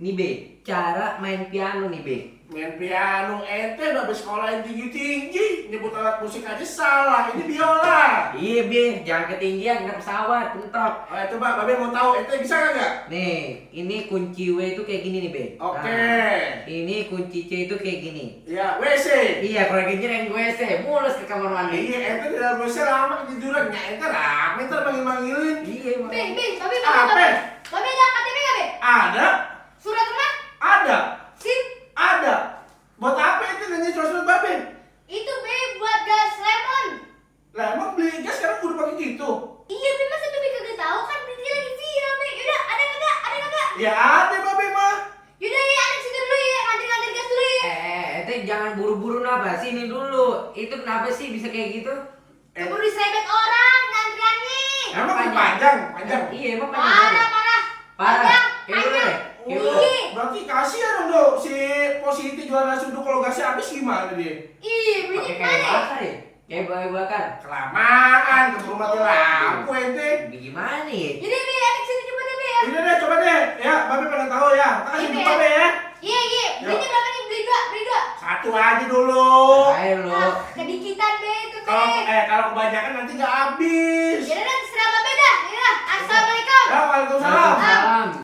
Nih Be, cara main piano nih Be. Main piano ente babe sekolah yang tinggi-tinggi, nyebut alat musik aja salah. Ini biola. Iya Be, jangan ketinggian, nggak pesawat, pentok. Coba babe mau tahu ente bisa nggak? Nih, ini kunci W itu kayak gini nih Be. Oke. Nah, ini kunci C itu kayak gini. Ya, WC. Iya, kalau kayak gini yang gue sih, mulus ke kamar mandi. Iya, ente di dalam WC lama ketiduran. Ya, ente rame ntar manggil-manggilin. Iya, Be, babe, Apa? babe ada KTP nggak, Be? Ada? Surat rumah? Ada? SIM? Ada. Buat apa ente nanya surat babe? Itu, Be, buat gas lemon. Lah emang beli gas sekarang udah pakai gitu? Iya, Be, masa Be kagak tahu kan berita lagi viral, Be. Yaudah, ada kagak? Ada kagak? Ya ada babe mah. Yaudah ya, ada situ dulu ya, ngantri-ngantri gas dulu ya. itu jangan buru-buru napa, sini dulu. Itu kenapa sih bisa kayak gitu? Keburu diserempet orang, antriannya. Emang panjang? Iya, emang Parah, panjang. parah. Parah. Kayak Panjang. dulu deh. Kayak dulu. Iya. Berarti kasihan dong dong si Positi jual nasi uduk kalau gasnya habis gimana dia? Ih, belinya Pakai kayak gimana? bakar ya? Kayak bayi bakar. Kelamaan, keburu mati lampu ente. Gimana ya? Yaudah, Be, ada kesini coba deh, Be ya. Ini deh coba deh, ya babe pengen tahu ya. Tak kasih Iya, duit Be. babe ya. Iya, iya. Belinya berapa nih? Beli dua, beli dua. Satu aja dulu. Ayo lo. Ah, kedikitan, Be, itu, Be. Kalau kebanyakan nanti nggak habis. Yaudah, terserah Babe dah. Yaudah, assalamualaikum. Ya, waalaikumsalam. Salam.